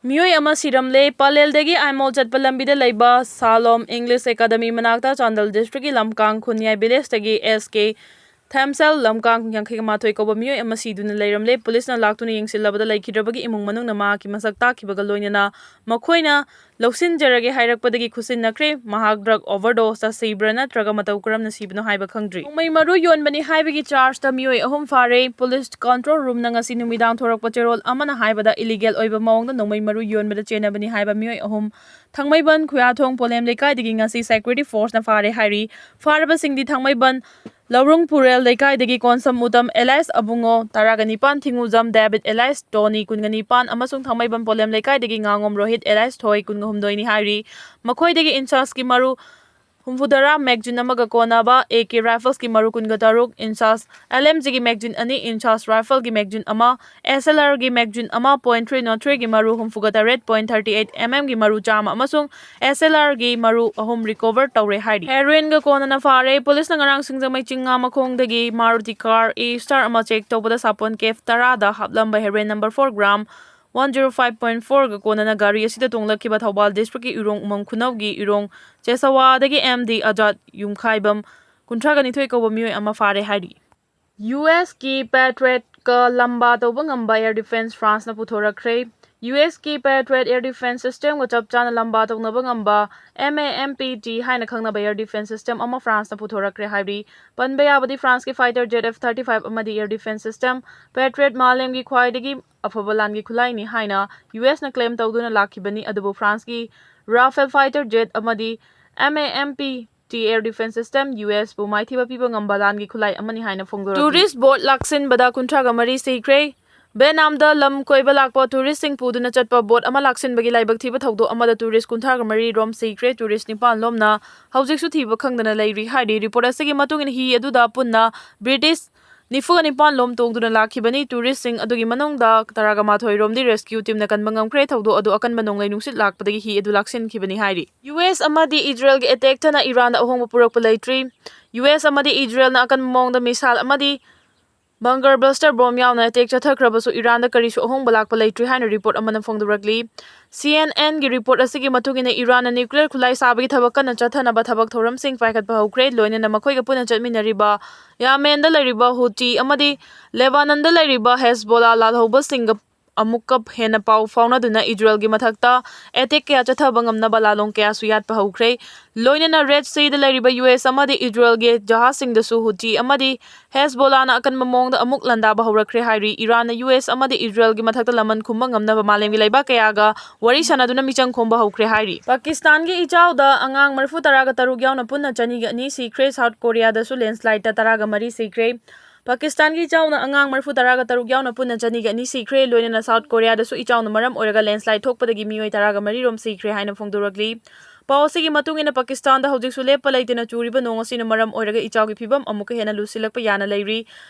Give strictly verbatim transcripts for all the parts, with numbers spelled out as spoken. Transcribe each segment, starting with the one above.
ꯃꯤꯑꯣꯏ ꯑꯃ ꯁꯤꯔꯝꯂꯦ꯫ ꯄꯂꯦꯜꯗꯒꯤ ꯑꯥꯏꯃꯣꯜ ꯆꯠꯄ ꯂꯝꯕꯤꯗ ꯂꯩꯕ ꯁꯥꯂꯣꯝ ꯏꯪꯂꯤꯁ ꯑꯦꯀꯥꯗꯃꯤ ꯃꯅꯥꯛꯇ ꯆꯥꯟꯗꯦꯜ ꯗꯤꯁꯇ꯭ꯔꯤꯛꯀꯤ ꯂꯝꯀꯥꯡ ꯈꯨꯟꯌꯥꯏ ꯚꯤꯂꯦꯖꯇꯒꯤ ꯑꯦꯁ ꯀꯦ ꯊꯦꯝꯁꯦꯜ, ꯂꯝꯀꯥꯡ ꯌꯥꯡꯈꯩꯒ ꯃꯥꯊꯣꯏ ꯀꯧꯕ ꯃꯤꯑꯣꯏ ꯑꯃ ꯁꯤꯗꯨꯅ ꯂꯩꯔꯝꯂꯦ꯫ ꯄꯨꯂꯤꯁꯅ ꯂꯥꯛꯇꯨꯅ ꯌꯦꯡꯁꯤꯜꯂꯕꯗ ꯂꯩꯈꯤꯗ꯭ꯔꯕꯒꯤ ꯏꯃꯨꯡ ꯃꯅꯨꯡꯅ ꯃꯍꯥꯛꯀꯤ ꯃꯁꯛ ꯇꯥꯛꯈꯤꯕꯒ ꯂꯣꯏꯅꯅ ꯃꯈꯣꯏꯅ ꯂꯧꯁꯤꯟꯖꯔꯒꯦ ꯍꯥꯏꯔꯛꯄꯗꯒꯤ ꯈꯨꯠꯁꯤꯟꯅꯈ꯭ꯔꯦ꯫ ꯃꯍꯥꯛ ꯗ꯭ꯔꯒ ꯑꯣꯚꯔꯗꯣꯁꯇ ꯁꯤꯕ꯭ꯔꯥ ꯅꯠꯇ꯭ꯔꯒ ꯃꯇꯧ ꯀꯔꯝꯅ ꯁꯤꯕꯅꯣ ꯍꯥꯏꯕ ꯈꯪꯗ꯭ꯔꯤ꯫ ꯅꯣꯡꯃꯩ ꯃꯔꯨ ꯌꯣꯟꯕꯅꯤ ꯍꯥꯏꯕꯒꯤ ꯆꯥꯔꯖꯇ ꯃꯤꯑꯣꯏ ꯑꯍꯨꯝ ꯐꯥꯔꯦ꯫ ꯄꯨꯂꯤꯁ ꯀꯟꯇ꯭ꯔꯣꯜ ꯔꯨꯝꯅ ꯉꯁꯤ ꯅꯨꯃꯤꯗꯥꯡ ꯊꯣꯔꯛꯄ ꯆꯦꯔꯣꯜ ꯑꯃꯅ ꯍꯥꯏꯕꯗ, ꯏꯂꯤꯒꯦꯜ ꯑꯣꯏꯕ ꯃꯑꯣꯡꯗ ꯅꯣꯡꯃꯩ ꯃꯔꯨ ꯌꯣꯟꯕꯗ ꯆꯦꯟꯅꯕꯅꯤ ꯍꯥꯏꯕ ꯃꯤꯑꯣꯏ ꯑꯍꯨꯝ ꯊꯥꯡꯃꯩꯕꯟ ꯈꯨꯌꯥꯊꯣꯡ ꯄꯣꯂꯦꯝ ꯂꯩꯀꯥꯏꯗꯒꯤ ꯉꯁꯤ ꯁꯦꯀ꯭ꯌꯨꯔꯤꯇꯤ ꯐꯣꯔꯁꯅ ꯐꯥꯔꯦ ꯍꯥꯏꯔꯤ꯫ ꯐꯥꯔꯕꯁꯤꯡꯗꯤ ꯊꯥꯡꯃꯩꯕꯟ ꯂꯧꯔꯨꯡ ꯄꯨꯔꯦꯜ ꯂꯩꯀꯥꯏꯗꯒꯤ ꯀꯣꯟꯁꯝ ꯎꯇꯝ ꯑꯦꯂꯥꯏꯁ ꯑꯕꯨꯡꯉꯣ, ꯇꯔꯥꯒ ꯅꯤꯄꯥꯟ, ꯊꯤꯡꯉꯨꯖꯝ ꯗꯦꯕꯤꯠ ꯑꯦꯂꯥꯏꯁ ꯇꯣꯅꯤ, ꯀꯨꯟꯒ ꯅꯤꯄꯥꯟ, ꯑꯃꯁꯨꯡ ꯊꯥꯡꯃꯩꯕꯟ ꯄꯣꯂꯦꯝ ꯂꯩꯀꯥꯏꯗꯒꯤ ꯉꯥꯉꯣꯝ ꯔꯣꯍꯤꯠ ꯑꯦꯂꯥꯏꯁ ꯊꯣꯏ, ꯀꯨꯟꯒ ꯍꯨꯝꯗꯣꯏꯅꯤ ꯍꯥꯏꯔꯤ꯫ ꯃꯈꯣꯏꯗꯒꯤ ꯏꯟꯁꯥꯁꯀꯤ ꯃꯔꯨ ꯍꯨꯝꯐꯨꯇꯔꯥ, ꯃꯦꯒꯖꯤꯟ ꯑꯃꯒ ꯀꯣꯟꯅꯕ ꯑꯦ ꯀꯦ ꯔꯥꯏꯐꯜꯁꯀꯤ ꯃꯔꯨ ꯀꯨꯟꯒ ꯇꯔꯨꯛ, ꯏꯟꯁꯥꯁ ꯑꯦꯜ ꯑꯦꯝ ꯖꯤꯒꯤ ꯃꯦꯒꯖꯤꯟ ꯑꯅꯤ, ꯏꯟꯁꯥꯁ ꯔꯥꯏꯐꯜꯒꯤ ꯃꯦꯒꯖꯤꯟ ꯑꯃ, ꯑꯦꯁ ꯑꯦꯜ ꯑꯥꯔꯒꯤ ꯃꯦꯒꯖꯤꯟ ꯑꯃ, ꯄꯣꯏꯟꯠ ꯊ꯭ꯔꯤ ꯅꯣꯠ ꯊ꯭ꯔꯤꯒꯤ ꯃꯔꯨ ꯍꯨꯝꯐꯨꯒ ꯇꯔꯦꯠ, ꯄꯣꯏꯟꯠ ꯊꯥꯔꯇꯤ ꯑꯩꯠ ꯑꯦꯝ ꯑꯦꯝꯒꯤ ꯃꯔꯨ ꯆꯥꯝꯃ ꯑꯃꯁꯨꯡ ꯑꯦꯁ ꯑꯦꯜ ꯑꯥꯔꯒꯤ ꯃꯔꯨ ꯑꯍꯨꯝ ꯔꯤꯀꯣꯚꯔ ꯇꯧꯔꯦ ꯍꯥꯏꯔꯤ꯫ ꯍꯦꯔꯣꯏꯟꯒ ꯀꯣꯟꯅꯅ ꯐꯥꯔꯦ꯫ ꯄꯨꯂꯤꯁꯅ ꯉꯔꯥꯡ ꯁꯤꯡꯖꯃꯩ ꯆꯤꯡꯉꯥ ꯃꯈꯣꯡꯗꯒꯤ ꯃꯥꯔꯨꯇꯤ ꯀꯥꯔ ꯑꯦ ꯁ꯭ꯇꯥꯔ ꯑꯃ ꯆꯦꯛ ꯇꯧꯕꯗ ꯁꯥꯄꯣꯟ ꯀꯦꯐ ꯇꯔꯥꯗ ꯍꯥꯞꯂꯝꯕ heroin number four gram one zero five point ꯐꯣꯔꯒ ꯀꯣꯟꯅꯅ ꯒꯥꯔꯤ ꯑꯁꯤꯗ ꯇꯣꯡꯂꯛꯈꯤꯕ ꯊꯧꯕꯥꯜ ꯗꯤꯁꯇ꯭ꯔꯤꯛꯀꯤ ꯏꯔꯣꯡ ꯎꯃꯪ ꯈꯨꯅꯧꯒꯤ ꯏꯔꯣꯡ ꯆꯦꯁꯋꯥꯗꯒꯤ ꯑꯦꯝ ꯗꯤ ꯑꯖꯥꯗ ꯌꯨꯝꯈꯥꯏꯕꯝ, ꯀꯨꯟꯊ꯭ꯔꯥꯒ ꯅꯤꯊꯣꯏ ꯀꯧꯕ ꯃꯤꯑꯣꯏ ꯑꯃ ꯐꯥꯔꯦ ꯍꯥꯏꯔꯤ꯫ ꯌꯨ ꯑꯦꯁꯀꯤ ꯄꯦꯇ꯭ꯔꯤꯌꯠꯀ ꯂꯝꯕꯥ ꯇꯧꯕ ꯉꯝꯕ ꯑꯦꯌꯔ ꯗꯤꯐꯦꯟꯁ ꯐ꯭ꯔꯥꯟꯁꯅ ꯄꯨꯊꯣꯔꯛꯈ꯭ꯔꯦ꯫ ꯌꯨ ꯑꯦꯁꯀꯤ ꯄꯦꯇ꯭ꯔꯤꯌꯠ ꯑꯦꯌꯔ ꯗꯤꯐꯦꯟꯁ ꯁꯤꯁꯇꯦꯝꯒ ꯆꯞ ꯆꯥꯅ ꯂꯝꯕꯥ ꯇꯧꯅꯕ ꯉꯝꯕ M A M P T ꯍꯥꯏꯅ ꯈꯪꯅꯕ ꯑꯦꯌꯔ ꯗꯤꯐꯦꯟꯁ ꯁꯤꯁꯇꯦꯝ ꯑꯃ ꯐ꯭ꯔꯥꯟꯁꯅ ꯄꯨꯊꯣꯔꯛꯈ꯭ꯔꯦ ꯍꯥꯏꯔꯤ꯫ ꯄꯟꯕ ꯌꯥꯕꯗꯤ ꯐ꯭ꯔꯥꯟꯁꯀꯤ fighter Z F thirty five ꯑꯃꯗꯤ ꯑꯦꯌꯔ ꯗꯤꯐꯦꯟꯁ ꯁꯤꯁꯇꯦꯝ ꯄꯦꯇ꯭ꯔꯤꯌꯠ ꯃꯥꯂꯦꯝꯒꯤ ꯈ꯭ꯋꯥꯏꯗꯒꯤ ꯑꯐꯕ ꯂꯥꯟꯒꯤ ꯈꯨꯠꯂꯥꯏꯅꯤ ꯍꯥꯏꯅ ꯌꯨ ꯑꯦꯁꯅ ꯀ꯭ꯂꯦꯝ ꯇꯧꯗꯨꯅ ꯂꯥꯛꯈꯤꯕꯅꯤ, ꯑꯗꯨꯕꯨ ꯐ꯭ꯔꯥꯟꯁꯀꯤ ꯔꯥꯐꯦꯜ ꯐꯥꯏꯇꯔ ꯖꯦꯠ ꯑꯃꯗꯤ M A M P T air defence system U ꯑꯦꯁꯄꯨ ꯃꯥꯏꯊꯤꯕ ꯄꯤꯕ ꯉꯝꯕ ꯂꯥꯟꯒꯤ ꯈꯨꯠꯂꯥꯏ ꯑꯃꯅꯤ ꯍꯥꯏꯅ ꯐꯣꯡꯗꯣꯔꯛꯂꯤ꯫ ꯇꯨꯔꯤꯁ ꯕꯣꯠ ꯂꯥꯛꯁꯤꯟꯕꯗ ꯀꯨꯟꯊ꯭ꯔꯥꯒ ꯃꯔꯤ ꯁꯤꯈ꯭ꯔꯦ꯫ ꯚꯦꯠꯅꯥꯝꯗ ꯂꯝ ꯀꯣꯏꯕ ꯂꯥꯛꯄ ꯇꯨꯔꯤꯁꯁꯤꯡ ꯄꯨꯗꯨꯅ ꯆꯠꯄ ꯕꯣꯠ ꯑꯃ ꯂꯥꯛꯁꯤꯟꯕꯒꯤ ꯂꯥꯏꯕꯛ ꯊꯤꯕ ꯊꯧꯗꯣꯛ ꯑꯃꯗ ꯇꯨꯔꯤꯁ ꯀꯨꯟꯊ꯭ꯔꯥꯒ ꯃꯔꯤ ꯔꯣꯝ ꯁꯤꯈ꯭ꯔꯦ꯫ ꯇꯨꯔꯤꯁ ꯅꯤꯄꯥꯟ ꯂꯣꯝꯅ ꯍꯧꯖꯤꯛꯁꯨ ꯊꯤꯕ ꯈꯪꯗꯅ ꯂꯩꯔꯤ ꯍꯥꯏꯔꯤ꯫ ꯔꯤꯄꯣꯔꯠ ꯑꯁꯤꯒꯤ ꯃꯇꯨꯡ ꯏꯟꯅ ꯍꯤ ꯑꯗꯨꯗ ꯄꯨꯟꯅ ꯕ꯭ꯔꯤꯇꯤꯁ ꯅꯤꯐꯨꯒ ꯅꯤꯄꯥꯟ ꯂꯣꯝ ꯇꯣꯡꯗꯨꯅ ꯂꯥꯛꯈꯤꯕꯅꯤ꯫ ꯇꯨꯔꯤꯁꯁꯤꯡ ꯑꯗꯨꯒꯤ ꯃꯅꯨꯡꯗ ꯇꯔꯥꯒ ꯃꯥꯊꯣꯏ ꯔꯣꯝꯗꯤ ꯔꯦꯁꯀ꯭ꯌꯨ ꯇꯤꯝꯅ ꯀꯟꯕ ꯉꯝꯈ꯭ꯔꯦ꯫ ꯊꯧꯗꯣꯛ ꯑꯗꯨ ꯑꯀꯟꯕ ꯅꯣꯡꯂꯩ ꯅꯨꯡꯁꯤꯠ ꯂꯥꯛꯄꯗꯒꯤ ꯍꯤ ꯑꯗꯨ ꯂꯥꯛꯁꯤꯟꯈꯤꯕꯅꯤ ꯍꯥꯏꯔꯤ꯫ ꯌꯨ ꯑꯦꯁ ꯑꯃꯗꯤ ꯏꯖꯔꯦꯜꯒꯤ ꯑꯦꯇꯦꯛꯇꯅ ꯏꯔꯥꯟꯗ ꯑꯍꯣꯡꯕ ꯄꯨꯔꯛꯄ ꯂꯩꯇ꯭ꯔꯤ꯫ ꯌꯨ ꯑꯦꯁ ꯑꯃꯗꯤ ꯏꯖꯔꯦꯜꯅ ꯑꯀꯟꯕ ꯃꯑꯣꯡꯗ ꯃꯤꯁꯥꯏꯜ ꯑꯃꯗꯤ Bunker buster bomb ꯌꯥꯎꯅ attack ꯆꯠꯊꯈ꯭ꯔꯕꯁꯨ ꯏꯔꯥꯟꯗ ꯀꯔꯤꯁꯨ ꯑꯍꯣꯡꯕ ꯂꯥꯛꯄ ꯂꯩꯇ꯭ꯔꯤ ꯍꯥꯏꯅ report ꯑꯃꯅ ꯐꯣꯡꯗꯣꯔꯛꯂꯤ꯫ C N N ꯒꯤ report ꯑꯁꯤꯒꯤ ꯃꯇꯨꯡ ꯏꯟꯅ, ꯏꯔꯥꯟꯅ nuclear ꯈꯨꯠꯂꯥꯏ ꯁꯥꯕꯒꯤ ꯊꯕꯛ ꯀꯟꯅ ꯆꯠꯊꯅꯕ ꯊꯕꯛ ꯊꯧꯔꯝꯁꯤꯡ ꯄꯥꯏꯈꯠꯄ ꯍꯧꯈ꯭ꯔꯦ, ꯂꯣꯏꯅꯅ ꯃꯈꯣꯏꯒ ꯄꯨꯟꯅ ꯆꯠꯃꯤꯟꯅꯔꯤꯕ ꯌꯥꯃꯦꯟꯗ ꯂꯩꯔꯤꯕ ꯍꯨꯇꯤ ꯑꯃꯗꯤ ꯂꯦꯕꯥꯅꯟꯗ ꯂꯩꯔꯤꯕ ꯍꯦꯖꯕꯣꯂꯥ ꯂꯥꯜꯍꯧꯕꯁꯤꯡꯒ ꯑꯃꯨꯛꯀ ꯍꯦꯟꯅ ꯄꯥꯎ ꯐꯥꯎꯅꯗꯨꯅ ꯏꯖꯔꯦꯜꯒꯤ ꯃꯊꯛꯇ attack ꯀꯌꯥ ꯆꯠꯊꯕ ꯉꯝꯅꯕ ꯂꯥꯂꯣꯡ ꯀꯌꯥꯁꯨ ꯌꯥꯠꯄ ꯍꯧꯈ꯭ꯔꯦ꯫ ꯂꯣꯏꯅꯅ Red Sea ꯗ ꯂꯩꯔꯤꯕ U S ꯑꯃꯗꯤ ꯏꯖꯔꯦꯜꯒꯤ ꯖꯍꯥꯖꯁꯤꯡꯗꯁꯨ ꯍꯨꯇꯤ ꯑꯃꯗꯤ ꯍꯦꯖꯕꯣꯂꯥꯅ ꯑꯀꯟꯕ ꯃꯑꯣꯡꯗ ꯑꯃꯨꯛ ꯂꯥꯟꯗꯥꯕ ꯍꯧꯔꯛꯈ꯭ꯔꯦ ꯍꯥꯏꯔꯤ꯫ ꯏꯔꯥꯟꯅ U S ꯑꯃꯗꯤ ꯏꯖꯔꯦꯜꯒꯤ ꯃꯊꯛꯇ ꯂꯃꯟ ꯈꯨꯝꯕ ꯉꯝꯅꯕ ꯃꯥꯂꯦꯝꯒꯤ ꯂꯩꯕꯥꯛ ꯀꯌꯥꯒ ꯋꯥꯔꯤ ꯁꯥꯟꯅꯗꯨꯅ ꯃꯤꯆꯪ ꯈꯣꯝꯕ ꯍꯧꯈ꯭ꯔꯦ ꯍꯥꯏꯔꯤ꯫ ꯄꯥꯀꯤꯁꯇꯥꯟꯒꯤ ꯏꯆꯥꯎꯗ ꯑꯉꯥꯡ ꯃꯔꯤꯐꯨ ꯇꯔꯥꯒ ꯇꯔꯨꯛ ꯌꯥꯎꯅ ꯄꯨꯟꯅ ꯆꯅꯤꯒ ꯑꯅꯤ ꯁꯤꯈ꯭ꯔꯦ꯫ South Korea ꯗꯁꯨ landslide ꯇ ꯇꯔꯥꯒ ꯃꯔꯤ ꯁꯤꯈ꯭ꯔꯦ꯫ ꯄꯥꯀꯤꯁꯇꯥꯟꯒꯤ ꯏꯆꯥꯎꯅ ꯑꯉꯥꯡ ꯃꯔꯤꯐꯨ ꯇꯔꯥꯒ ꯇꯔꯨꯛ ꯌꯥꯎꯅ ꯄꯨꯟꯅ ꯆꯅꯤꯒ ꯑꯅꯤ ꯁꯤꯈ꯭ꯔꯦ꯫ ꯂꯣꯏꯅꯅ South Korea ꯗꯁꯨ ꯏꯆꯥꯎꯅ ꯃꯔꯝ ꯑꯣꯏꯔꯒ landslide ꯊꯣꯛꯄꯗꯒꯤ ꯃꯤꯑꯣꯏ ꯇꯔꯥꯒ ꯃꯔꯤ ꯔꯣꯝ ꯁꯤꯈ꯭ꯔꯦ ꯍꯥꯏꯅ ꯐꯣꯡꯗꯣꯔꯛꯂꯤ꯫ ꯄꯥꯎ ꯑꯁꯤꯒꯤ ꯃꯇꯨꯡ ꯏꯟꯅ, ꯄꯥꯀꯤꯁꯇꯥꯟꯗ ꯍꯧꯖꯤꯛꯁꯨ ꯂꯦꯞꯄ ꯂꯩꯇꯅ ꯆꯨꯔꯤꯕ ꯅꯣꯡ ꯑꯁꯤꯅ ꯃꯔꯝ ꯑꯣꯏꯔꯒ ꯏꯆꯥꯎꯒꯤ ꯐꯤꯕꯝ ꯑꯃꯨꯛꯀ ꯍꯦꯟꯅ ꯂꯨꯁꯤꯜꯂꯛꯄ ꯌꯥꯅ ꯂꯩꯔꯤ꯫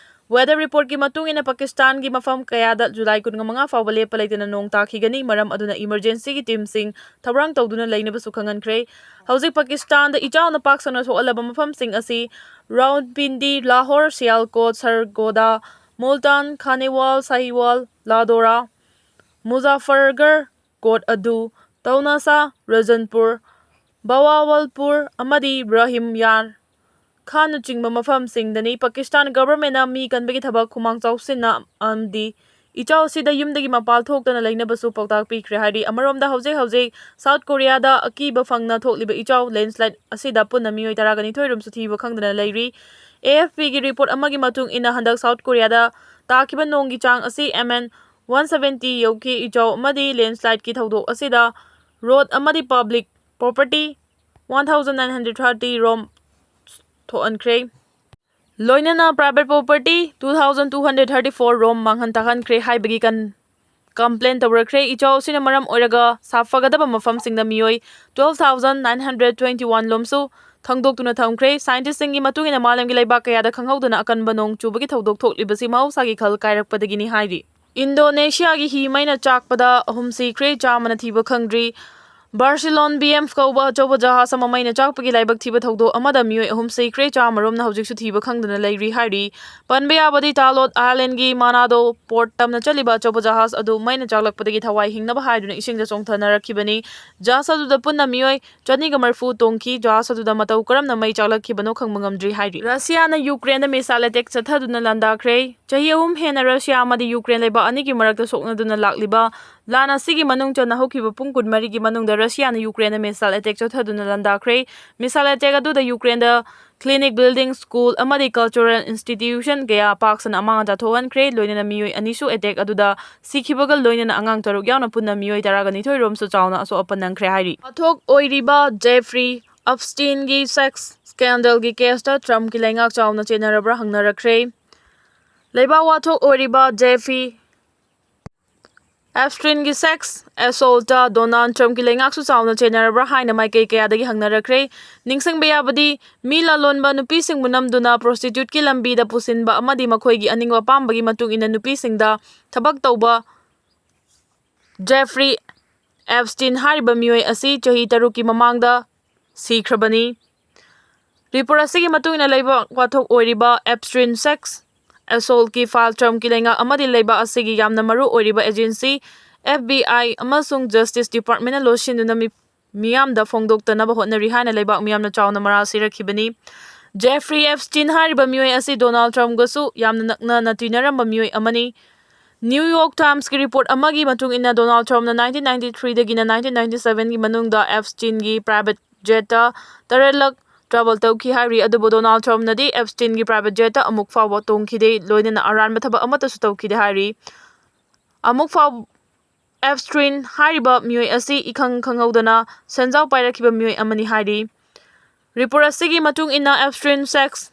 Weather report ꯀꯤ ꯃꯇꯨꯡ ꯏꯟꯅ, ꯄꯥꯀꯤꯁꯇꯥꯟꯒꯤ ꯃꯐꯝ ꯀꯌꯥꯗ ꯖꯨꯂꯥꯏ ꯀꯨꯟꯃꯉꯥ ꯐꯥꯎꯕ ꯂꯦꯞꯄ ꯂꯩꯇꯅ ꯅꯣꯡ ꯇꯥꯈꯤꯒꯅꯤ, ꯃꯔꯝ ꯑꯗꯨꯅ emergency ꯒꯤ team ꯁꯤꯡ ꯊꯧꯔꯥꯡ ꯇꯧꯗꯨꯅ ꯂꯩꯅꯕꯁꯨ ꯈꯪꯍꯟꯈ꯭ꯔꯦ꯫ ꯍꯧꯖꯤꯛ ꯄꯥꯀꯤꯁꯇꯥꯟꯗ ꯏꯆꯥꯎꯅ ꯄꯥꯛ ꯁꯟꯅ ꯁꯣꯛꯍꯜꯂꯕ ꯃꯐꯝꯁꯤꯡ ꯑꯁꯤ ꯔꯥꯋꯜꯄꯤꯟꯗꯤ, ꯂꯥꯍꯣꯔ, ꯁꯤꯌꯥꯜꯀꯣꯠ, ꯁꯔꯒꯣꯗꯥ, ꯃꯨꯜꯇꯥꯟ, ꯈꯥꯅꯦꯋꯥꯜ, ꯁꯥꯍꯤꯋꯥꯜ, ꯂꯥꯗꯣꯔꯥ, ꯃꯨꯖꯥꯐꯔꯒꯔ, ꯀꯣꯠ ꯑꯗꯨ, ꯇꯧꯅꯥꯁꯥ, ꯔꯖꯟꯄꯨꯔ, ꯕꯋꯥꯋꯜꯄꯨꯔ ꯑꯃꯗꯤ ꯕ꯭ꯔꯥꯍꯤꯝ ꯌꯥꯔ ꯈꯥꯟꯅꯆꯤꯡꯕ ꯃꯐꯝꯁꯤꯡꯗꯅꯤ꯫ ꯄꯥꯀꯤꯁꯇꯥꯟ government ꯅ ꯃꯤ ꯀꯟꯕꯒꯤ ꯊꯕꯛ ꯈꯨꯃꯥꯡ ꯆꯥꯎꯁꯤꯟꯅ ꯑꯃꯗꯤ ꯏꯆꯥꯎ ꯑꯁꯤꯗ ꯌꯨꯝꯗꯒꯤ ꯃꯄꯥꯜ ꯊꯣꯛꯇꯅ ꯂꯩꯅꯕꯁꯨ ꯄꯥꯎꯇꯥꯛ ꯄꯤꯈ꯭ꯔꯦ ꯍꯥꯏꯔꯤ꯫ ꯑꯃꯔꯣꯝꯗ, ꯍꯧꯖꯤꯛ ꯍꯧꯖꯤꯛ South Korea ꯗ ꯑꯀꯤꯕ ꯐꯪꯅ ꯊꯣꯛꯂꯤꯕ ꯏꯆꯥꯎ landslide ꯑꯁꯤꯗ ꯄꯨꯟꯅ ꯃꯤꯑꯣꯏ ꯇꯔꯥꯒ ꯅꯤꯊꯣꯏ ꯔꯣꯝꯁꯨ ꯊꯤꯕ ꯈꯪꯗꯅ ꯂꯩꯔꯤ꯫ A F P ꯒꯤ report ꯑꯃꯒꯤ ꯃꯇꯨꯡ ꯏꯟꯅ, ꯍꯟꯗꯛ South Korea ꯗ ꯇꯥꯈꯤꯕ ꯅꯣꯡꯒꯤ ꯆꯥꯡ ꯑꯁꯤ M N one seventy ꯌꯧꯈꯤ꯫ ꯏꯆꯥꯎ ꯑꯃꯗꯤ landslide ꯀꯤ ꯊꯧꯗꯣꯛ ꯑꯁꯤꯗ road ꯑꯃꯗꯤ public property one thousand nine hundred thirty ꯔꯣꯝ ꯊꯣꯛꯍꯟꯈ꯭ꯔꯦ꯫ ꯂꯣꯏꯅꯅ private property two thousand two hundred thirty four ꯔꯣꯝ ꯃꯥꯡꯍꯟ ꯇꯥꯛꯍꯟꯈ꯭ꯔꯦ ꯍꯥꯏꯕꯒꯤ ꯀꯟ-, complain ꯇꯧꯔꯛꯈ꯭ꯔꯦ꯫ ꯏꯆꯥꯎ ꯑꯁꯤꯅ ꯃꯔꯝ ꯑꯣꯏꯔꯒ ꯁꯥꯐꯒꯗꯕ ꯃꯐꯝꯁꯤꯡꯗ ꯃꯤꯑꯣꯏ twelve thousand nine hundred twenty one ꯂꯣꯝꯁꯨ ꯈꯪꯗꯣꯛꯇꯨꯅ ꯊꯝꯈ꯭ꯔꯦ꯫ Scientist ꯁꯤꯡꯒꯤ ꯃꯇꯨꯡ ꯏꯟꯅ, ꯃꯥꯂꯦꯝꯒꯤ ꯂꯩꯕꯥꯛ ꯀꯌꯥꯗ ꯈꯪꯍꯧꯗꯅ ꯑꯀꯟꯕ ꯅꯣꯡ ꯆꯨꯕꯒꯤ ꯊꯧꯗꯣꯛ ꯊꯣꯛꯂꯤꯕꯁꯤ ꯃꯍꯧꯁꯥꯒꯤ ꯈꯜ ꯀꯥꯏꯔꯛꯄꯗꯒꯤꯅꯤ ꯍꯥꯏꯔꯤ꯫ ꯏꯟꯗꯣꯅꯦꯁꯤꯌꯥꯒꯤ ꯍꯤ ꯃꯩꯅ ꯆꯥꯛꯄꯗ ꯑꯍꯨꯝ ꯁꯤꯈ꯭ꯔꯦ, ꯆꯥꯝꯃꯅ ꯊꯤꯕ ꯈꯪꯗ꯭ꯔꯤ꯫ ꯕꯥꯔꯁꯤꯂꯣꯟ ꯕꯤ ꯑꯦꯝ ꯀꯧꯕ ꯑꯆꯧꯕ ꯖꯍꯥꯖ ꯑꯃ ꯃꯩꯅ ꯆꯥꯛꯄꯒꯤ ꯂꯥꯏꯕꯛ ꯊꯤꯕ ꯊꯧꯗꯣꯛ ꯑꯃꯗ ꯃꯤꯑꯣꯏ ꯑꯍꯨꯝ ꯁꯤꯈ꯭ꯔꯦ, ꯆꯥꯝꯃ ꯔꯣꯝꯅ ꯍꯧꯖꯤꯛꯁꯨ ꯊꯤꯕ ꯈꯪꯗꯅ ꯂꯩꯔꯤ ꯍꯥꯏꯔꯤ꯫ ꯄꯟꯕ ꯌꯥꯕꯗꯤ, ꯇꯥꯂꯣꯠ ꯑꯥꯏꯂꯦꯟꯒꯤ ꯃꯥꯅꯥꯗꯣ ꯄꯣꯔꯠ ꯇꯝꯅ ꯆꯠꯂꯤꯕ ꯑꯆꯧꯕ ꯖꯍꯥꯖ ꯑꯗꯨ ꯃꯩꯅ ꯆꯥꯛꯂꯛꯄꯗꯒꯤ ꯊꯋꯥꯏ ꯍꯤꯡꯅꯕ ꯍꯥꯏꯗꯨꯅ ꯏꯁꯤꯡꯗ ꯆꯣꯡꯊꯅꯔꯛꯈꯤꯕꯅꯤ꯫ ꯖꯍꯥꯖ ꯑꯗꯨꯗ ꯄꯨꯟꯅ ꯃꯤꯑꯣꯏ ꯆꯅꯤꯒ ꯃꯔꯤꯐꯨ ꯇꯣꯡꯈꯤ꯫ ꯖꯍꯥꯖ ꯑꯗꯨꯗ ꯃꯇꯧ ꯀꯔꯝꯅ ꯃꯩ ꯆꯥꯛꯂꯛꯈꯤꯕꯅꯣ ꯈꯪꯕ ꯉꯝꯗ꯭ꯔꯤ ꯍꯥꯏꯔꯤ꯫ ꯔꯁꯤꯌꯥꯅ ꯌꯨꯀ꯭ꯔꯦꯟꯗ ꯃꯤꯁꯥꯏꯜ ꯑꯦꯇꯦꯛ ꯆꯠꯊꯗꯨꯅ ꯂꯥꯟꯗꯥꯈ꯭ꯔꯦ꯫ ꯆꯍꯤ ꯑꯍꯨꯝ ꯍꯦꯟꯅ ꯔꯁꯤꯌꯥ ꯑꯃꯗꯤ ꯌꯨꯀ꯭ꯔꯦꯟ ꯂꯩꯕꯥꯛ ꯑꯅꯤꯒꯤ ꯃꯔꯛꯇ ꯁꯣꯛꯅꯗꯨꯅ ꯂꯥꯛꯂꯤꯕ ꯂꯥꯟ ꯑꯁꯤꯒꯤ ꯃꯅꯨꯡ ꯆꯟꯅ ꯍꯧꯈꯤꯕ ꯄꯨꯡ ꯀꯨꯟꯃꯔꯤꯒꯤ ꯃꯅꯨꯡꯗ ꯔꯁꯤꯌꯥꯅ ꯌꯨꯀ꯭ꯔꯦꯟꯗ ꯃꯤꯁꯥꯏꯜ ꯑꯦꯇꯦꯛ ꯆꯠꯊꯗꯨꯅ ꯂꯥꯟꯗꯥꯈ꯭ꯔꯦ꯫ ꯃꯤꯁꯥꯏꯜ ꯑꯦꯇꯦꯛ ꯑꯗꯨꯗ ꯌꯨꯀ꯭ꯔꯦꯟꯗ clinic, building, school ꯑꯃꯗꯤ cultural institution ꯀꯌꯥ ꯄꯥꯛ ꯁꯟꯅ ꯑꯃꯥꯡ ꯑꯇꯥ ꯊꯣꯛꯍꯟꯈ꯭ꯔꯦ, ꯂꯣꯏꯅꯅ ꯃꯤꯑꯣꯏ ꯑꯅꯤꯁꯨ ꯑꯦꯇꯦꯛ ꯑꯗꯨꯗ ꯁꯤꯈꯤꯕꯒ ꯂꯣꯏꯅꯅ ꯑꯉꯥꯡ ꯇꯔꯨꯛ ꯌꯥꯎꯅ ꯄꯨꯟꯅ ꯃꯤꯑꯣꯏ ꯇꯔꯥꯒ ꯅꯤꯊꯣꯏ ꯔꯣꯝꯁꯨ ꯆꯥꯎꯅ ꯑꯁꯣꯛ ꯑꯄꯟ ꯅꯪꯈ꯭ꯔꯦ ꯍꯥꯏꯔꯤ꯫ ꯋꯥꯊꯣꯛ ꯑꯣꯏꯔꯤꯕ ꯖꯦꯐ꯭ꯔꯤ ꯑꯞꯁꯇꯤꯟꯒꯤ sex scandalꯒꯤ caseꯇ ꯇ꯭ꯔꯝꯞꯀꯤ ꯂꯩꯉꯥꯛ ꯆꯥꯎꯅ ꯆꯦꯟꯅꯔꯕ꯭ꯔꯥ ꯍꯪꯅꯔꯛꯈ꯭ꯔꯦ꯫ ꯂꯩꯕꯥꯛ ꯋꯥꯊꯣꯛ ꯑꯣꯏꯔꯤꯕ ꯖꯦꯐ꯭ꯔꯤ ꯑꯦꯞꯁꯇꯤꯟꯒꯤ sex assaultꯇ ꯗꯣꯅꯥꯜꯗ ꯇ꯭ꯔꯝꯞꯀꯤ ꯂꯩꯉꯥꯛꯁꯨ ꯆꯥꯎꯅ ꯆꯦꯟꯅꯔꯕ꯭ꯔꯥ ꯍꯥꯏꯅ ꯃꯥꯏꯀꯩ ꯀꯌꯥꯗꯒꯤ ꯍꯪꯅꯔꯛꯈ꯭ꯔꯦ꯫ ꯅꯤꯡꯁꯤꯡꯕ ꯌꯥꯕꯗꯤ, ꯃꯤ ꯂꯂꯣꯟꯕ ꯅꯨꯄꯤꯁꯤꯡꯕꯨ ꯅꯝꯗꯨꯅ prostituteꯀꯤ ꯂꯝꯕꯤꯗ ꯄꯨꯁꯤꯟꯕ ꯑꯃꯗꯤ ꯃꯈꯣꯏꯒꯤ ꯑꯅꯤꯡꯕ ꯑꯄꯥꯝꯕꯒꯤ ꯃꯇꯨꯡ ꯏꯟꯅ ꯅꯨꯄꯤꯁꯤꯡꯗ ꯊꯕꯛ ꯇꯧꯕ ꯖꯦꯐ꯭ꯔꯤ ꯑꯦꯞꯁꯇꯤꯟ ꯍꯥꯏꯔꯤꯕ ꯃꯤꯑꯣꯏ ꯑꯁꯤ ꯆꯍꯤ ꯇꯔꯨꯛꯀꯤ ꯃꯃꯥꯡꯗ ꯁꯤꯈ꯭ꯔꯕꯅꯤ꯫ Report ꯑꯁꯤꯒꯤ ꯃꯇꯨꯡ ꯏꯟꯅ, ꯂꯩꯕꯥꯛ ꯋꯥꯊꯣꯛ ꯑꯣꯏꯔꯤꯕ ꯑꯦꯞꯁꯇꯤꯟ sex assaultꯀꯤ file ꯇ꯭ꯔꯝꯞꯀꯤ ꯂꯩꯉꯥꯛ ꯑꯃꯗꯤ ꯂꯩꯕꯥꯛ ꯑꯁꯤꯒꯤ ꯌꯥꯝꯅ ꯃꯔꯨ ꯑꯣꯏꯔꯤꯕ agency F B I ꯑꯃꯁꯨꯡ Justice Departmentꯅ ꯂꯣꯠꯁꯤꯟꯗꯨꯅ ꯃꯤ-, ꯃꯤꯌꯥꯝꯗ ꯐꯣꯡꯗꯣꯛꯇꯅꯕ ꯍꯣꯠꯅꯔꯤ ꯍꯥꯏꯅ ꯂꯩꯕꯥꯛ ꯃꯤꯌꯥꯝꯅ ꯆꯥꯎꯅ ꯃꯔꯥꯜ ꯁꯤꯔꯛꯈꯤꯕꯅꯤ꯫ ꯖꯦꯐ꯭ꯔꯤ ꯑꯦꯞꯁꯇꯤꯟ ꯍꯥꯏꯔꯤꯕ ꯃꯤꯑꯣꯏ ꯑꯁꯤ ꯗꯣꯅꯥꯜꯗ ꯇ꯭ꯔꯝꯞꯀꯁꯨ ꯌꯥꯝꯅ ꯅꯛꯅꯅ ꯇꯤꯟꯅꯔꯝꯕ ꯃꯤꯑꯣꯏ ꯑꯃꯅꯤ꯫ New York Timesꯀꯤ report ꯑꯃꯒꯤ ꯃꯇꯨꯡ ꯏꯟꯅ, ꯗꯣꯅꯥꯜꯗ ꯇ꯭ꯔꯝꯞꯅ nineteen ninety-threeꯗꯒꯤꯅ nineteen ninety-sevenꯒꯤ ꯃꯅꯨꯡꯗ ꯑꯦꯞꯁꯇꯤꯟꯒꯤ private jetꯇ ꯇꯔꯦꯠꯂꯛ travel ꯇꯧꯈꯤ ꯍꯥꯏꯔꯤ, ꯑꯗꯨꯕꯨ ꯗꯣꯅꯥꯜꯗ ꯇ꯭ꯔꯝꯞꯅꯗꯤ ꯑꯦꯞꯁꯇꯤꯟꯒꯤ private jetꯇ ꯑꯃꯨꯛ ꯐꯥꯎꯕ ꯇꯣꯡꯈꯤꯗꯦ, ꯂꯣꯏꯅꯅ ꯑꯔꯥꯟꯕ ꯊꯕꯛ ꯑꯃꯠꯇꯁꯨ ꯇꯧꯈꯤꯗꯦ ꯍꯥꯏꯔꯤ꯫ ꯑꯃꯨꯛ ꯐꯥꯎ ꯑꯦꯞꯁꯇꯤꯟ ꯍꯥꯏꯔꯤꯕ ꯃꯤꯑꯣꯏ ꯑꯁꯤ ꯏꯈꯪ ꯈꯪꯍꯧꯗꯅ ꯁꯦꯟꯖꯥꯎ ꯄꯥꯏꯔꯛꯈꯤꯕ ꯃꯤꯑꯣꯏ ꯑꯃꯅꯤ ꯍꯥꯏꯔꯤ꯫ Report ꯑꯁꯤꯒꯤ ꯃꯇꯨꯡ ꯏꯟꯅ, ꯑꯦꯞꯁꯇꯤꯟ sex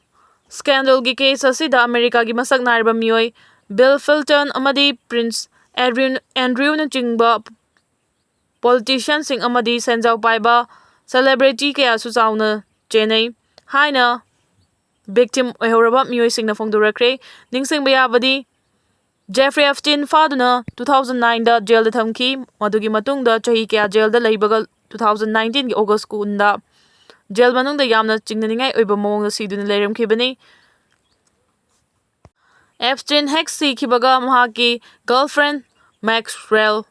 scandalꯒꯤ case ꯑꯁꯤꯗ ꯑꯃꯦꯔꯤꯀꯥꯒꯤ ꯃꯁꯛ ꯅꯥꯏꯔꯕ ꯃꯤꯑꯣꯏ ꯕꯤꯜ ꯀ꯭ꯂꯤꯟꯇꯟ ꯑꯃꯗꯤ ꯄ꯭ꯔꯤꯟꯁ ꯑꯦꯟꯗ꯭ꯔꯤꯎ, ꯑꯦꯟꯗ꯭ꯔꯤꯎꯅꯆꯤꯡꯕ politicianꯁꯤꯡ ꯑꯃꯗꯤ ꯁꯦꯟꯖꯥꯎ ꯄꯥꯏꯕ celebrity ꯀꯌꯥꯁꯨ ꯆꯥꯎꯅ ꯆꯦꯟꯅꯩ ꯍꯥꯏꯅ victim ꯑꯣꯏꯍꯧꯔꯕ ꯃꯤꯑꯣꯏꯁꯤꯡꯅ ꯐꯣꯡꯗꯣꯔꯛꯈ꯭ꯔꯦ꯫ ꯅꯤꯡꯁꯤꯡꯕ ꯌꯥꯕꯗꯤ, ꯖꯦꯐ꯭ꯔꯤ ꯑꯦꯞꯁꯇꯤꯟ ꯐꯥꯗꯨꯅ two thousand nineꯗ jailꯗ ꯊꯝꯈꯤ꯫ ꯃꯗꯨꯒꯤ ꯃꯇꯨꯡꯗ ꯆꯍꯤ ꯀꯌꯥ jailꯗ ꯂꯩꯕꯒ two thousand nineteen ꯒꯤ August ꯀꯨꯟꯗ ꯖꯦꯜ ꯃꯅꯨꯡꯗ ꯌꯥꯝꯅ ꯆꯤꯡꯅꯅꯤꯡꯉꯥꯏ ꯑꯣꯏꯕ ꯃꯑꯣꯡꯗ ꯁꯤꯗꯨꯅ ꯂꯩꯔꯝꯈꯤꯕꯅꯤ꯫ ꯑꯦꯞꯁ꯭ꯇꯤꯟ ꯍꯦꯛ ꯁꯤꯈꯤꯕꯒ ꯃꯍꯥꯛꯀꯤ girlfriend Maxwell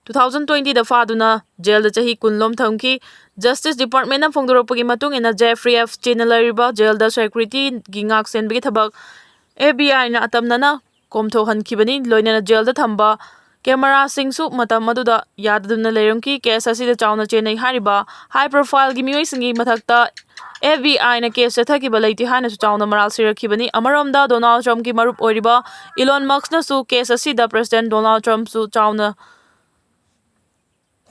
two thousand twenty ꯗ ꯐꯥꯗꯨꯅ ꯖꯦꯜꯗ ꯆꯍꯤ ꯀꯨꯟ ꯂꯣꯝ ꯊꯝꯈꯤ꯫ Justice Department ꯅ ꯐꯣꯡꯗꯣꯔꯛꯄꯒꯤ ꯃꯇꯨꯡ ꯏꯟꯅ, Jeffrey Epstein ꯅ ꯂꯩꯔꯤꯕ ꯖꯦꯜꯗ security ꯒꯤ ꯉꯥꯛ ꯁꯦꯟꯕꯒꯤ ꯊꯕꯛ F B I ꯅ ꯑꯇꯝꯅꯅ ꯀꯣꯝꯊꯣꯛꯍꯟꯈꯤꯕꯅꯤ, ꯂꯣꯏꯅꯅ ꯖꯦꯜꯗ ꯊꯝꯕ camera ꯁꯤꯡꯁꯨ ꯃꯇꯝ ꯑꯗꯨꯗ ꯌꯥꯗꯗꯨꯅ ꯂꯩꯔꯝꯈꯤ꯫ Case ꯑꯁꯤꯗ ꯆꯥꯎꯅ ꯆꯦꯟꯅꯩ ꯍꯥꯏꯔꯤꯕ high profile ꯒꯤ ꯃꯤꯑꯣꯏꯁꯤꯡꯒꯤ ꯃꯊꯛꯇ F B I ꯅ case ꯆꯠꯊꯈꯤꯕ ꯂꯩꯇꯦ ꯍꯥꯏꯅꯁꯨ ꯆꯥꯎꯅ ꯃꯔꯥꯜ ꯁꯤꯔꯛꯈꯤꯕꯅꯤ꯫ ꯑꯃꯔꯣꯝꯗ, Donald Trump ꯀꯤ ꯃꯔꯨꯞ ꯑꯣꯏꯔꯤꯕ Elon Musk ꯅꯁꯨ case ꯑꯁꯤꯗ President Donald Trump ꯁꯨ ꯆꯥꯎꯅ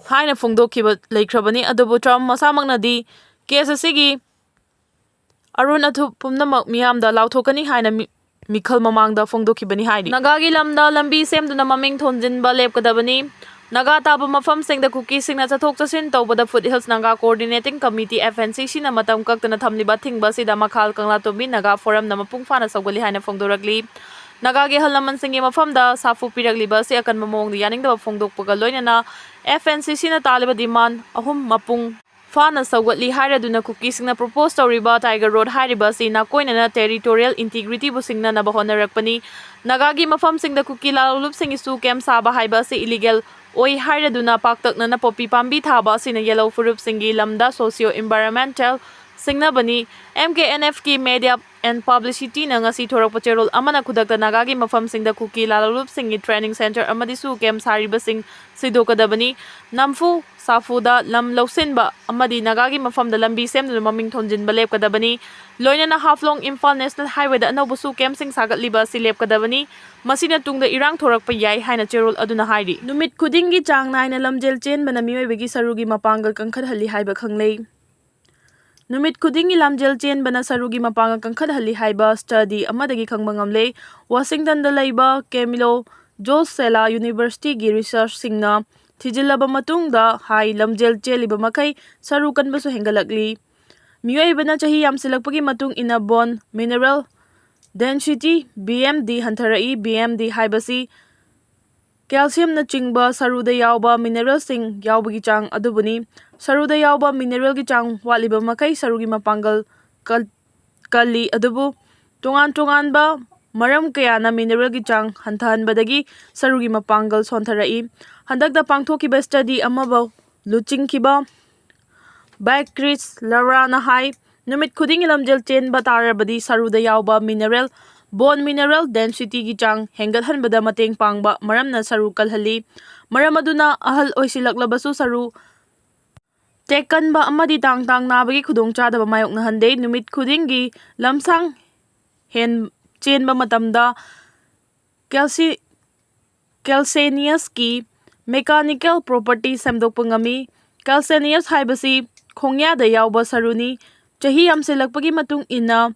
ꯍꯥꯏꯅ ꯐꯣꯡꯗꯣꯛꯈꯤꯕ ꯂꯩꯈ꯭ꯔꯕꯅꯤ꯫ ꯑꯗꯨꯕꯨ Trump ꯃꯁꯥꯃꯛꯅꯗꯤ case ꯑꯁꯤꯒꯤ ꯑꯔꯣꯟ ꯑꯊꯨꯞ ꯄꯨꯝꯅꯃꯛ ꯃꯤꯌꯥꯝꯗ ꯂꯥꯎꯊꯣꯛꯀꯅꯤ ꯍꯥꯏꯅ ꯃꯤ-, ꯃꯤꯈꯜ ꯃꯃꯥꯡꯗ ꯐꯣꯡꯗꯣꯛꯈꯤꯕꯅꯤ ꯍꯥꯏꯔꯤ꯫ ꯅꯥꯒꯥꯒꯤ ꯂꯝꯗ ꯂꯝꯕꯤ ꯁꯦꯝꯗꯨꯅ ꯃꯃꯤꯡ ꯊꯣꯟꯖꯤꯟꯕ ꯂꯦꯞꯀꯗꯕꯅꯤ꯫ ꯅꯥꯒꯥ ꯇꯥꯕ ꯃꯐꯝꯁꯤꯡꯗ ꯀꯨꯀꯤꯁꯤꯡꯅ ꯆꯠꯊꯣꯛ ꯆꯠꯁꯤꯟ ꯇꯧꯕꯗ Foothills Naga Coordinating Committee, F N C C ꯅ ꯃꯇꯝ ꯀꯛꯇꯅ ꯊꯝꯂꯤꯕ ꯑꯊꯤꯡꯕ ꯑꯁꯤꯗ ꯃꯈꯥꯜ ꯀꯪꯂꯥꯇꯣꯝꯕꯤ ꯅꯥꯒꯥ ꯐꯣꯔꯝꯅ ꯃꯄꯨꯡ ꯐꯥꯅ ꯁꯧꯒꯠꯂꯤ ꯍꯥꯏꯅ ꯐꯣꯡꯗꯣꯔꯛꯂꯤ꯫ ꯅꯥꯒꯥꯒꯤ ꯑꯍꯜ ꯂꯃꯟꯁꯤꯡꯒꯤ ꯃꯐꯝꯗ ꯁꯥꯐꯨ ꯄꯤꯔꯛꯂꯤꯕ ꯑꯁꯤ ꯑꯀꯟꯕ ꯃꯑꯣꯡꯗ ꯌꯥꯅꯤꯡꯗꯕ ꯐꯣꯡꯗꯣꯛꯄꯒ ꯂꯣꯏꯅꯅ F N C C ꯅ ꯇꯥꯜꯂꯤꯕ demand ꯑꯍꯨꯝ ꯃꯄꯨꯡ ꯐꯥꯅ ꯁꯧꯒꯠꯂꯤ ꯍꯥꯏꯔꯗꯨꯅ ꯀꯨꯀꯤꯁꯤꯡꯅ propose ꯇꯧꯔꯤꯕ Tiger Road ꯍꯥꯏꯔꯤꯕ ꯑꯁꯤ ꯅꯥꯀꯣꯏꯅꯅ territorial integrity ꯕꯨ ꯁꯤꯡꯅꯅꯕ ꯍꯣꯠꯅꯔꯛꯄꯅꯤ꯫ ꯅꯥꯒꯥꯒꯤ ꯃꯐꯝꯁꯤꯡꯗ ꯀꯨꯀꯤ ꯂꯥꯂꯣꯡꯂꯨꯞꯁꯤꯡꯒꯤꯁꯨ camp ꯁꯥꯕ ꯍꯥꯏꯕ ꯑꯁꯤ illegal ꯑꯣꯏ ꯍꯥꯏꯔꯗꯨꯅ ꯄꯥꯛꯇꯛꯅꯅ poppy ꯄꯥꯝꯕꯤ ꯊꯥꯕ ꯑꯁꯤꯅ ꯌꯦꯜꯍꯧ ꯐꯨꯔꯨꯞꯁꯤꯡꯒꯤ ꯂꯝꯗ socio environmental ꯁꯤꯡꯅꯕꯅꯤ꯫ M K N F ꯀꯤ Media and Publicity ꯅ ꯉꯁꯤ ꯊꯣꯔꯛꯄ ꯆꯦꯔꯣꯜ ꯑꯃꯅ ꯈꯨꯗꯛꯇ ꯅꯥꯒꯥꯒꯤ ꯃꯐꯝꯁꯤꯡꯗ ꯀꯨꯀꯤ ꯂꯥꯂꯣꯡꯂꯨꯞꯁꯤꯡꯒꯤ training centre ꯑꯃꯗꯤꯁꯨ camp ꯁꯥꯔꯤꯕꯁꯤꯡ ꯁꯤꯗꯣꯛꯀꯗꯕꯅꯤ꯫ ꯅꯝꯐꯨ ꯁꯥꯐꯨꯗ ꯂꯝ ꯂꯧꯁꯤꯟꯕ ꯑꯃꯗꯤ ꯅꯥꯒꯥꯒꯤ ꯃꯐꯝꯗ ꯂꯝꯕꯤ ꯁꯦꯝꯗꯨꯅ ꯃꯃꯤꯡ ꯊꯣꯟꯖꯤꯟꯕ ꯂꯦꯞꯀꯗꯕꯅꯤ꯫ ꯂꯣꯏꯅꯅ ꯍꯥꯐꯂꯣꯡ ꯏꯝꯐꯥꯜ National Highway ꯗ ꯑꯅꯧꯕꯁꯨ camp ꯁꯤꯡ ꯁꯥꯒꯠꯂꯤꯕ ꯑꯁꯤ ꯂꯦꯞꯀꯗꯕꯅꯤ꯫ ꯃꯁꯤꯅ ꯇꯨꯡꯗ ꯏꯔꯥꯡ ꯊꯣꯔꯛꯄ ꯌꯥꯏ ꯍꯥꯏꯅ ꯆꯦꯔꯣꯜ ꯑꯗꯨꯅ ꯍꯥꯏꯔꯤ꯫ ꯅꯨꯃꯤꯠ ꯈꯨꯗꯤꯡꯒꯤ ꯆꯥꯡ ꯅꯥꯏꯅ ꯂꯝꯖꯦꯜ ꯆꯦꯟꯕꯅ ꯃꯤꯑꯣꯏꯕꯒꯤ ꯁꯔꯨꯒꯤ ꯃꯄꯥꯡꯒꯜ ꯀꯟꯈꯠꯍꯜꯂꯤ ꯍꯥꯏꯕ ꯈꯪꯅꯩ꯫ ꯅꯨꯃꯤꯠ ꯈꯨꯗꯤꯡꯒꯤ ꯂꯝꯖꯦꯜ ꯆꯦꯟꯕꯅ ꯁꯔꯨꯒꯤ ꯃꯄꯥꯡꯒꯜ ꯀꯟꯈꯠꯍꯜꯂꯤ ꯍꯥꯏꯕ study ꯑꯃꯗꯒꯤ ꯈꯪꯕ ꯉꯝꯂꯦ꯫ Washington ꯗ ꯂꯩꯕ Camilo Joseph University ꯒꯤ researcher ꯁꯤꯡꯅ ꯊꯤꯖꯤꯜꯂꯕ ꯃꯇꯨꯡꯗ ꯍꯥꯏ, ꯂꯝꯖꯦꯜ ꯆꯦꯜꯂꯤꯕ ꯃꯈꯩ ꯁꯔꯨ ꯀꯟꯕꯁꯨ ꯍꯦꯟꯒꯠꯂꯛꯂꯤ꯫ ꯃꯤꯑꯣꯏꯕꯅ ꯆꯍꯤ ꯌꯥꯝꯁꯤꯜꯂꯛꯄꯒꯤ ꯃꯇꯨꯡ ꯏꯟꯅ bone mineral density, B M D, ꯍꯟꯊꯔꯛꯏ꯫ B M D ꯍꯥꯏꯕꯁꯤ calciumꯅꯆꯤꯡꯕ ꯁꯔꯨꯗ ꯌꯥꯎꯕ mineralꯁꯤꯡ ꯌꯥꯎꯕꯒꯤ ꯆꯥꯡ ꯑꯗꯨꯕꯨꯅꯤ꯫ ꯁꯔꯨꯗ ꯌꯥꯎꯕ mineralꯒꯤ ꯆꯥꯡ ꯋꯥꯠꯂꯤꯕ ꯃꯈꯩ ꯁꯔꯨꯒꯤ ꯃꯄꯥꯡꯒꯜ ꯀꯜ-, ꯀꯜꯂꯤ꯫ ꯑꯗꯨꯕꯨ ꯇꯣꯉꯥꯟ ꯇꯣꯉꯥꯟꯕ ꯃꯔꯝ ꯀꯌꯥꯅ mineralꯒꯤ ꯆꯥꯡ ꯍꯟꯊꯍꯟꯕꯗꯒꯤ ꯁꯔꯨꯒꯤ ꯃꯄꯥꯡꯒꯜ ꯁꯣꯟꯊꯔꯛꯏ꯫ ꯍꯟꯗꯛꯇ ꯄꯥꯡꯊꯣꯛꯈꯤꯕ study ꯑꯃꯕꯨ ꯂꯨꯆꯤꯡꯈꯤꯕ Beatrice Lara ꯅ ꯍꯥꯏ, ꯅꯨꯃꯤꯠ ꯈꯨꯗꯤꯡꯒꯤ ꯂꯝꯖꯦꯜ ꯆꯦꯟꯕ ꯇꯥꯔꯕꯗꯤ ꯁꯔꯨꯗ ꯌꯥꯎꯕ mineral, bone mineral densityꯒꯤ ꯆꯥꯡ ꯍꯦꯟꯒꯠꯍꯟꯕꯗ ꯃꯇꯦꯡ ꯄꯥꯡꯕ ꯃꯔꯝꯅ ꯁꯔꯨ ꯀꯜꯍꯜꯂꯤ꯫ ꯃꯔꯝ ꯑꯗꯨꯅ ꯑꯍꯜ ꯑꯣꯏꯁꯤꯜꯂꯛꯂꯕꯁꯨ ꯁꯔꯨ ꯇꯦꯛꯀꯟꯕ ꯑꯃꯗꯤ ꯇꯥꯡ ꯇꯥꯡ ꯅꯥꯕꯒꯤ ꯈꯨꯗꯣꯡꯆꯥꯗꯕ ꯃꯥꯌꯣꯛꯅꯍꯟꯗꯦ꯫ ꯅꯨꯃꯤꯠ ꯈꯨꯗꯤꯡꯒꯤ ꯂꯝꯁꯥꯡ ꯍꯦꯟ-, ꯆꯦꯟꯕ ꯃꯇꯝꯗ calci-, calcaneusꯀꯤ mechanical property ꯁꯦꯝꯗꯣꯛꯄ ꯉꯝꯃꯤ꯫ Calcaneus ꯍꯥꯏꯕꯁꯤ ꯈꯣꯡꯌꯥꯗ ꯌꯥꯎꯕ ꯁꯔꯨꯅꯤ꯫ ꯆꯍꯤ ꯌꯥꯝꯁꯤꯜꯂꯛꯄꯒꯤ ꯃꯇꯨꯡ ꯏꯟꯅ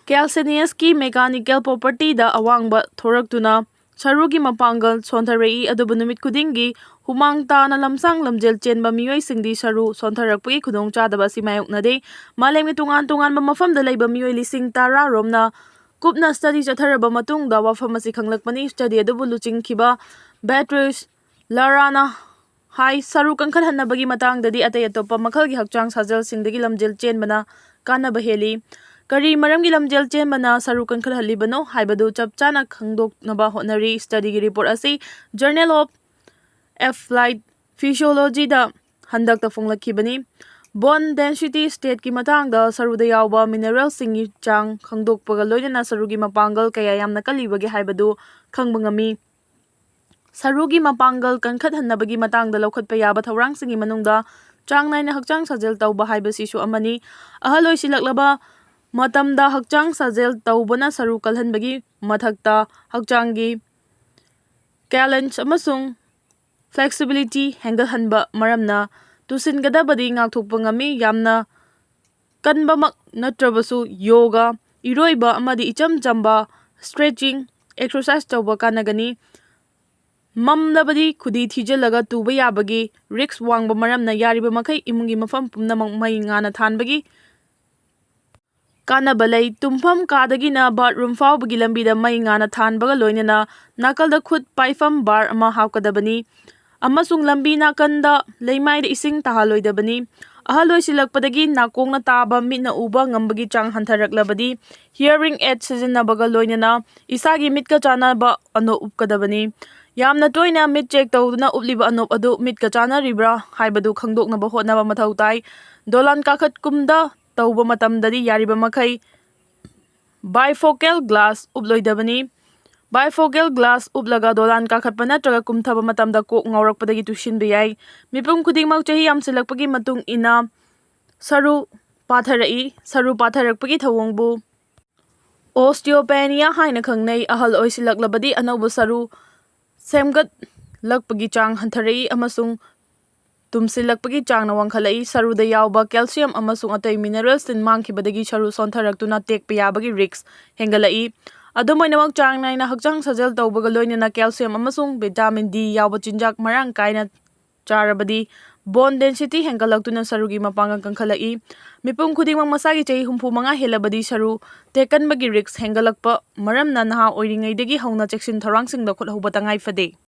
calcaneusꯀꯤ mechanical propertyꯗ ꯑꯋꯥꯡꯕ ꯊꯣꯔꯛꯇꯨꯅ ꯁꯔꯨꯒꯤ ꯃꯄꯥꯡꯒꯜ ꯁꯣꯟꯊꯔꯛꯏ꯫ ꯑꯗꯨꯕꯨ ꯅꯨꯃꯤꯠ ꯈꯨꯗꯤꯡꯒꯤ ꯍꯨꯃꯥꯡ ꯇꯥꯅ ꯂꯝꯁꯥꯡ ꯂꯝꯖꯦꯜ ꯆꯦꯟꯕ ꯃꯤꯑꯣꯏꯁꯤꯡꯗꯤ ꯁꯔꯨ ꯁꯣꯟꯊꯔꯛꯄꯒꯤ ꯈꯨꯗꯣꯡꯆꯥꯗꯕ ꯑꯁꯤ ꯃꯥꯌꯣꯛꯅꯗꯦ꯫ ꯃꯥꯂꯦꯝꯒꯤ ꯇꯣꯉꯥꯟ ꯇꯣꯉꯥꯟꯕ ꯃꯐꯝꯗ ꯂꯩꯕ ꯃꯤꯑꯣꯏ ꯂꯤꯁꯤꯡ ꯇꯔꯥ ꯔꯣꯝꯅ ꯀꯨꯞꯅ study ꯆꯠꯊꯔꯕ ꯃꯇꯨꯡꯗ ꯋꯥꯐꯝ ꯑꯁꯤ ꯈꯪꯂꯛꯄꯅꯤ꯫ Study ꯑꯗꯨꯕꯨ ꯂꯨꯆꯤꯡꯈꯤꯕ Beatrice Lara ꯅ ꯍꯥꯏ, ꯁꯔꯨ ꯀꯟꯈꯠꯍꯟꯅꯕꯒꯤ ꯃꯇꯥꯡꯗꯗꯤ ꯑꯇꯩ ꯑꯇꯣꯞꯄ ꯃꯈꯜꯒꯤ ꯍꯛꯆꯥꯡ ꯁꯥꯖꯦꯜꯁꯤꯡꯗꯒꯤ ꯂꯝꯖꯦꯜ ꯆꯦꯟꯕꯅ ꯀꯥꯟꯅꯕ ꯍꯦꯜꯂꯤ꯫ ꯀꯔꯤ ꯃꯔꯝꯒꯤ ꯂꯝꯖꯦꯜ ꯆꯦꯟꯕꯅ ꯁꯔꯨ ꯀꯟꯈꯠꯍꯜꯂꯤꯕꯅꯣ ꯍꯥꯏꯕꯗꯨ ꯆꯞ ꯆꯥꯅ ꯈꯪꯗꯣꯛꯅꯕ ꯍꯣꯠꯅꯔꯤ꯫ Studyꯒꯤ report ꯑꯁꯤ Journal of Applied Physiologyꯗ ꯍꯟꯗꯛꯇ ꯐꯣꯡꯂꯛꯈꯤꯕꯅꯤ꯫ Bone density stateꯀꯤ ꯃꯇꯥꯡꯗ ꯁꯔꯨꯗ ꯌꯥꯎꯕ mineralꯁꯤꯡꯒꯤ ꯆꯥꯡ ꯈꯪꯗꯣꯛꯄꯒ ꯂꯣꯏꯅꯅ ꯁꯔꯨꯒꯤ ꯃꯄꯥꯡꯒꯜ ꯀꯌꯥ ꯌꯥꯝꯅ ꯀꯜꯂꯤꯕꯒꯦ ꯍꯥꯏꯕꯗꯨ ꯈꯪꯕ ꯉꯝꯃꯤ꯫ ꯁꯔꯨꯒꯤ ꯃꯄꯥꯡꯒꯜ ꯀꯟꯈꯠꯍꯟꯅꯕꯒꯤ ꯃꯇꯥꯡꯗ ꯂꯧꯈꯠꯄ ꯌꯥꯕ ꯊꯧꯔꯥꯡꯁꯤꯡꯒꯤ ꯃꯅꯨꯡꯗ ꯆꯥꯡ ꯅꯥꯏꯅ ꯍꯛꯆꯥꯡ ꯁꯥꯖꯦꯜ ꯇꯧꯕ ꯍꯥꯏꯕꯁꯤꯁꯨ ꯑꯃꯅꯤ꯫ ꯑꯍꯜ ꯑꯣꯏꯁꯤꯜꯂꯛꯂꯕ ꯃꯇꯝꯗ ꯍꯛꯆꯥꯡ ꯁꯥꯖꯦꯜ ꯇꯧꯕꯅ ꯁꯔꯨ ꯀꯜꯍꯟꯕꯒꯤ ꯃꯊꯛꯇ ꯍꯛꯆꯥꯡꯒꯤ balance ꯑꯃꯁꯨꯡ flexibility ꯍꯦꯟꯒꯠꯍꯟꯕ ꯃꯔꯝꯅ ꯇꯨꯁꯤꯟꯒꯗꯕꯗꯤ ꯉꯥꯛꯊꯣꯛꯄ ꯉꯝꯃꯤ꯫ ꯌꯥꯝꯅ ꯀꯟꯕꯃꯛ ꯅꯠꯇ꯭ꯔꯕꯁꯨ ꯌꯣꯒꯥ, ꯏꯔꯣꯏꯕ ꯑꯃꯗꯤ ꯏꯆꯝ ꯆꯝꯕ stretching exercise ꯇꯧꯕ ꯀꯥꯟꯅꯒꯅꯤ꯫ ꯃꯝꯂꯕꯗꯤ ꯈꯨꯗꯤ ꯊꯤꯖꯤꯜꯂꯒ ꯇꯨꯕ ꯌꯥꯕꯒꯤ risk ꯋꯥꯡꯕ ꯃꯔꯝꯅ ꯌꯥꯔꯤꯕ ꯃꯈꯩ ꯏꯃꯨꯡꯒꯤ ꯃꯐꯝ ꯄꯨꯝꯅꯃꯛ ꯃꯩ ꯉꯥꯅ ꯊꯥꯟꯕꯒꯤ ꯀꯥꯟꯅꯕ ꯂꯩ꯫ ꯇꯨꯝꯐꯝ ꯀꯥꯗꯒꯤꯅ ꯕꯥꯠꯔꯨꯝ ꯐꯥꯎꯕꯒꯤ ꯂꯝꯕꯤꯗ ꯃꯩ ꯉꯥꯟꯅ ꯊꯥꯟꯕꯒ ꯂꯣꯏꯅꯅ ꯅꯥꯀꯜꯗ ꯈꯨꯠ ꯄꯥꯏꯐꯝ ꯕꯥꯔ ꯑꯃ ꯍꯥꯞꯀꯗꯕꯅꯤ꯫ ꯑꯃꯁꯨꯡ ꯂꯝꯕꯤ ꯅꯥꯀꯟꯗ ꯂꯩꯃꯥꯏꯗ ꯏꯁꯤꯡ ꯇꯥꯍꯜꯂꯣꯏꯗꯕꯅꯤ꯫ ꯑꯍꯜ ꯑꯣꯏꯁꯤꯜꯂꯛꯄꯗꯒꯤ ꯅꯥꯀꯣꯡꯅ ꯇꯥꯕ, ꯃꯤꯠꯅ ꯎꯕ ꯉꯝꯕꯒꯤ ꯆꯥꯡ ꯍꯟꯊꯔꯛꯂꯕꯗꯤ hearing aid ꯁꯤꯖꯤꯟꯅꯕꯒ ꯂꯣꯏꯅꯅ ꯏꯁꯥꯒꯤ ꯃꯤꯠꯀ ꯆꯥꯟꯅꯕ ꯑꯅꯣꯞ ꯎꯞꯀꯗꯕꯅꯤ꯫ ꯌꯥꯝꯅ ꯇꯣꯏꯅ ꯃꯤꯠ ꯆꯦꯛ ꯇꯧꯗꯨꯅ ꯎꯞꯂꯤꯕ ꯑꯅꯣꯞ ꯑꯗꯨ ꯃꯤꯠꯀ ꯆꯥꯟꯅꯔꯤꯕ꯭ꯔꯥ ꯍꯥꯏꯕꯗꯨ ꯈꯪꯗꯣꯛꯅꯕ ꯍꯣꯠꯅꯕ ꯃꯊꯧ ꯇꯥꯏ꯫ ꯗꯣꯂꯥꯟ ꯀꯥꯈꯠ ꯀꯨꯝꯗ ꯇꯧꯕ ꯃꯇꯝꯗꯗꯤ ꯌꯥꯔꯤꯕ ꯃꯈꯩ bifocal glass ꯎꯞꯂꯣꯏꯗꯕꯅꯤ꯫ Bifocal glass ꯎꯞꯂꯒ ꯗꯣꯂꯥꯟ ꯀꯥꯈꯠꯄ ꯅꯠꯇ꯭ꯔꯒ ꯀꯨꯝꯊꯕ ꯃꯇꯝꯗ ꯀꯣꯛ ꯉꯥꯎꯔꯛꯄꯗꯒꯤ ꯇꯨꯁꯤꯟꯕ ꯌꯥꯏ꯫ ꯃꯤꯄꯨꯝ ꯈꯨꯗꯤꯡꯃꯛ ꯆꯍꯤ ꯌꯥꯝꯁꯤꯜꯂꯛꯄꯒꯤ ꯃꯇꯨꯡ ꯏꯟꯅ ꯁꯔꯨ ꯄꯥꯊꯔꯛꯏ꯫ ꯁꯔꯨ ꯄꯥꯊꯔꯛꯄꯒꯤ ꯊꯧꯑꯣꯡꯕꯨ osteopenia ꯍꯥꯏꯅ ꯈꯪꯅꯩ꯫ ꯑꯍꯜ ꯑꯣꯏꯁꯤꯜꯂꯛꯂꯕꯗꯤ ꯑꯅꯧꯕ ꯁꯔꯨ ꯁꯦꯝꯒꯠꯂꯛꯄꯒꯤ ꯆꯥꯡ ꯍꯟꯊꯔꯛꯏ ꯑꯃꯁꯨꯡ ꯇꯨꯝꯁꯤꯜꯂꯛꯄꯒꯤ ꯆꯥꯡꯅ ꯋꯥꯡꯈꯠꯂꯛꯏ꯫ ꯁꯔꯨꯗ ꯌꯥꯎꯕ calcium ꯑꯃꯁꯨꯡ ꯑꯇꯩ mineralsꯁꯤꯡ ꯃꯥꯡꯈꯤꯕꯗꯒꯤ ꯁꯔꯨ ꯁꯣꯟꯊꯔꯛꯇꯨꯅ ꯇꯦꯛꯄ ꯌꯥꯕꯒꯤ risk ꯍꯦꯟꯒꯠꯂꯛꯏ꯫ ꯑꯗꯨꯝ ꯑꯣꯏꯅꯃꯛ, ꯆꯥꯡ ꯅꯥꯏꯅ ꯍꯛꯆꯥꯡ ꯁꯥꯖꯦꯜ ꯇꯧꯕꯒ ꯂꯣꯏꯅꯅ calcium ꯑꯃꯁꯨꯡ vitamin D ꯌꯥꯎꯕ ꯆꯤꯟꯖꯥꯛ ꯃꯔꯥꯡ ꯀꯥꯏꯅ ꯆꯥꯔꯕꯗꯤ bone density ꯍꯦꯟꯒꯠꯂꯛꯇꯨꯅ ꯁꯔꯨꯒꯤ ꯃꯄꯥꯡꯒꯜ ꯀꯟꯈꯠꯂꯛꯏ꯫ ꯃꯤꯄꯨꯝ ꯈꯨꯗꯤꯡꯃꯛ ꯃꯁꯥꯒꯤ ꯆꯍꯤ ꯍꯨꯝꯐꯨ ꯃꯉꯥ ꯍꯦꯜꯂꯕꯗꯤ ꯁꯔꯨ ꯇꯦꯛꯀꯟꯕꯒꯤ risk ꯍꯦꯟꯒꯠꯂꯛꯄ ꯃꯔꯝꯅ ꯅꯍꯥ ꯑꯣꯏꯔꯤꯉꯩꯗꯒꯤ ꯍꯧꯅ ꯆꯦꯛꯁꯤꯟ ꯊꯧꯔꯥꯡꯁꯤꯡ ꯂꯧꯈꯠꯍꯧꯕ ꯇꯉꯥꯏ ꯐꯗꯦ꯫